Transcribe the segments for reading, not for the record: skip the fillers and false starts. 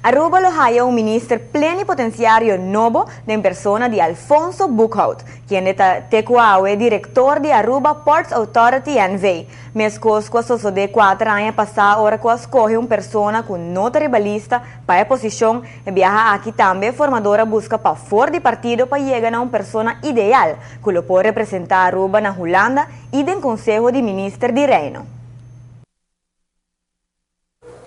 Aruba lo haya un minister plenipotenciario nobo den persona di Alfonso Boekhoudt, kende ta te cu awe director di Aruba Ports Authority NV. Mescos cu a sosode 4 aña pasa ora cu a scoge un persona cu no ta riba lista pa e posicion, e biaha aki tambe formador a busca pafor di partido pa yega na un persona ideal cu lo por representa Aruba na Hulanda y den Conseho di Minister di Reino.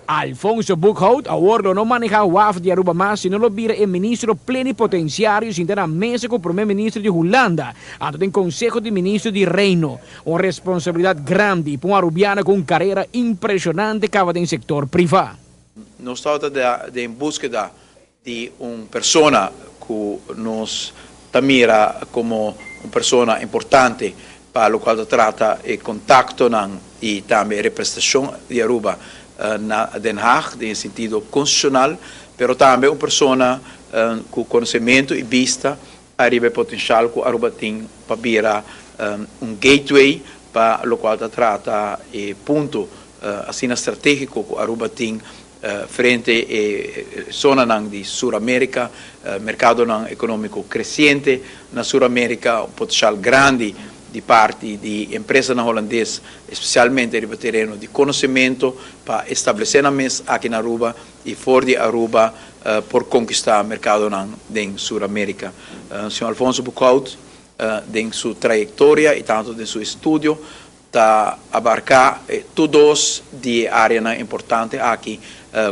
Alfonso Boekhoudt awor lo no maneha WAF di Aruba mas, sino lo bira e ministro plenipotenciario sinta na mesa cu prome minister di Hulanda, anto den Conseho di Minister di Reino. Un responsabilidad grandi pa un Arubiano cu un carera impresionante caba den sector priva. Nos ta den busqueda di un persona cu nos ta mira como un persona importante pa locual ta trata e contactonan y tambe representacion di Aruba na Den Haag, den sentido constitucional, pero tambe un persona cu conocimento y vista ariba potencial cu Aruba tin pa bira un gateway pa locual ta trata e punto asina strategico cu Aruba tin frente e zonanan di Sur-Amerika, mercadonan economico creciente na Sur-Amerika, un potencial grandi di parti di empresanan Hulandes, especialmente riba tereno di conocimento, pa establece nan mes aki na Aruba y for di Aruba por conquista mercadonan den Sur-Amerika. Señor Alfonso Boekhoudt, den su trayectoria y tanto den su estudio, ta abarca tur dos di areanan importante aki,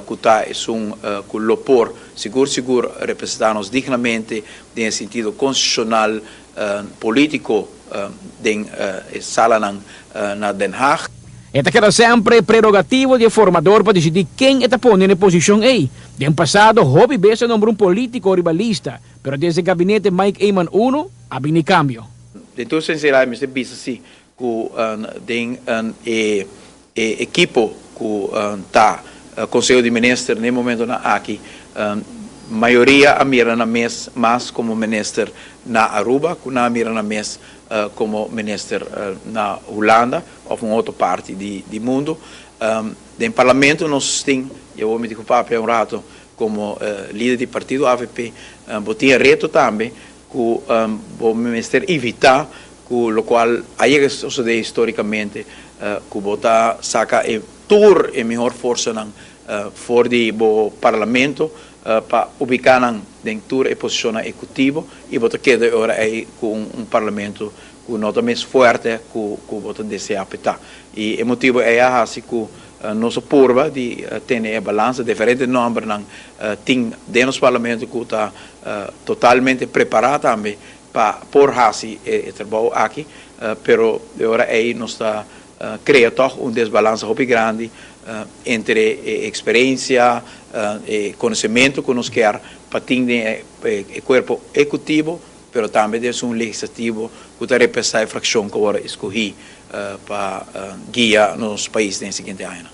cu ta esun cu lo por sigur sigur representa nos dignamente den sentido constitucional, politico den salanan na Den Haag. E ta keda semper prerogativo di e formador pa decidi ken e ta pone na e posicion ey. Den pasado hopi bes a nombra un politico riba lista, pero desde gabinete Mike Eman I a bini cambio. Den tur sinceridad mi mester bisa si cu den e ekipo cu ta Conseho di Minister na e momentonan aki, mayoria a mira nan mes mas como minister na Aruba cu nan a mira nan mes como minister na Hulanda of un otro parti di mundo. Den parlamento nos tin, y awor mi di cu papia un rato como lider di partido AVP, bo tin e reto tambe cu bo mester evita cu locual a yega sucede historicamente, cu bo ta saca e tur e mihor forsanan for di bo parlamento pa ubica nan den tur e posicionnan ejecutivo y bo ta keda e ora ey cu un parlamento cu no ta mes fuerte cu bo ta desea peta. Y e motibo ey a haci cu nos a purba di tene e balansa. Diferente nombernan tin den nos parlamento cu ta totalmente prepara tambe pa por haci e trabou aki, pero e ora ey nos ta crea toch un desbalansa hopi grandi entre e experiencia, e conocimento cu nos kier pa tin den e cuerpo ejecutivo, pero tambe den un legislativo cu ta representa e fraccion cu awor escogi pa guia nos pais den siguiente aña.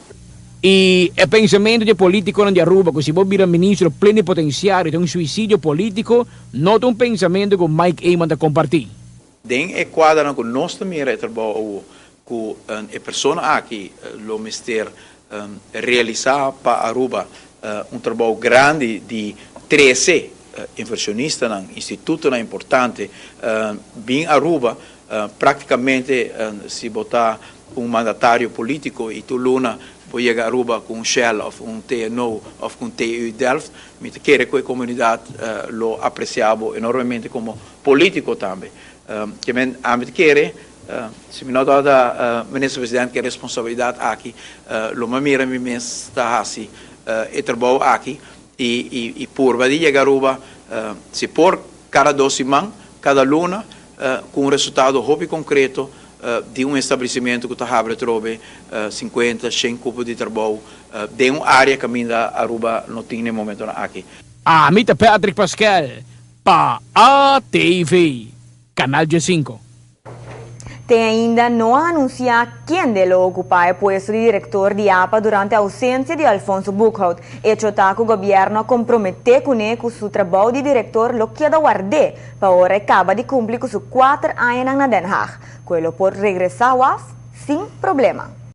Y e pensamento di politico di Aruba, cu si bo bira ministro plenipotenciario ta un suicidio politico, no ta un pensamento cu Mike Eman ta comparti. Den e cuadro cu nos ta mira e trabou cu e persona aki lo mester realisa pa Aruba un trabou grandi di 13 inversionistanan, institutonan importante bin Aruba, practicamente si bo ta un mandatario politico y tur luna bo yega Aruba cu un Shell of un TNO of cu un TU Delft, mi ta kere cu e comunidad lo aprecia bo enormemente como politico tambe. Kiermen ami ta kere, si mi no ta minister presidente cu e responsabilidad aki, lo mi mira mi mes ta haci e trabou aki y purba di yega Aruba, si por cada 2 siman, cada luna, cu un resultado hopi concreto di un establecimento cu ta habri trobe 50, 100 cupo di trabou den un area caminda Aruba no tin na e momento aki. Ami ta Patrick Pascal, pa ATV, Canal G5. Te ainda no a anuncia ken lo ocupa e puesto di director di APA durante ausencia di Alfonso Boekhoudt. Hecho ta cu gobierno a compromete cu su trabou di director lo keda warda pa ora e caba di cumpli cu su 4 aña na Den Haag. Cu lo por regresa WAF sin problema.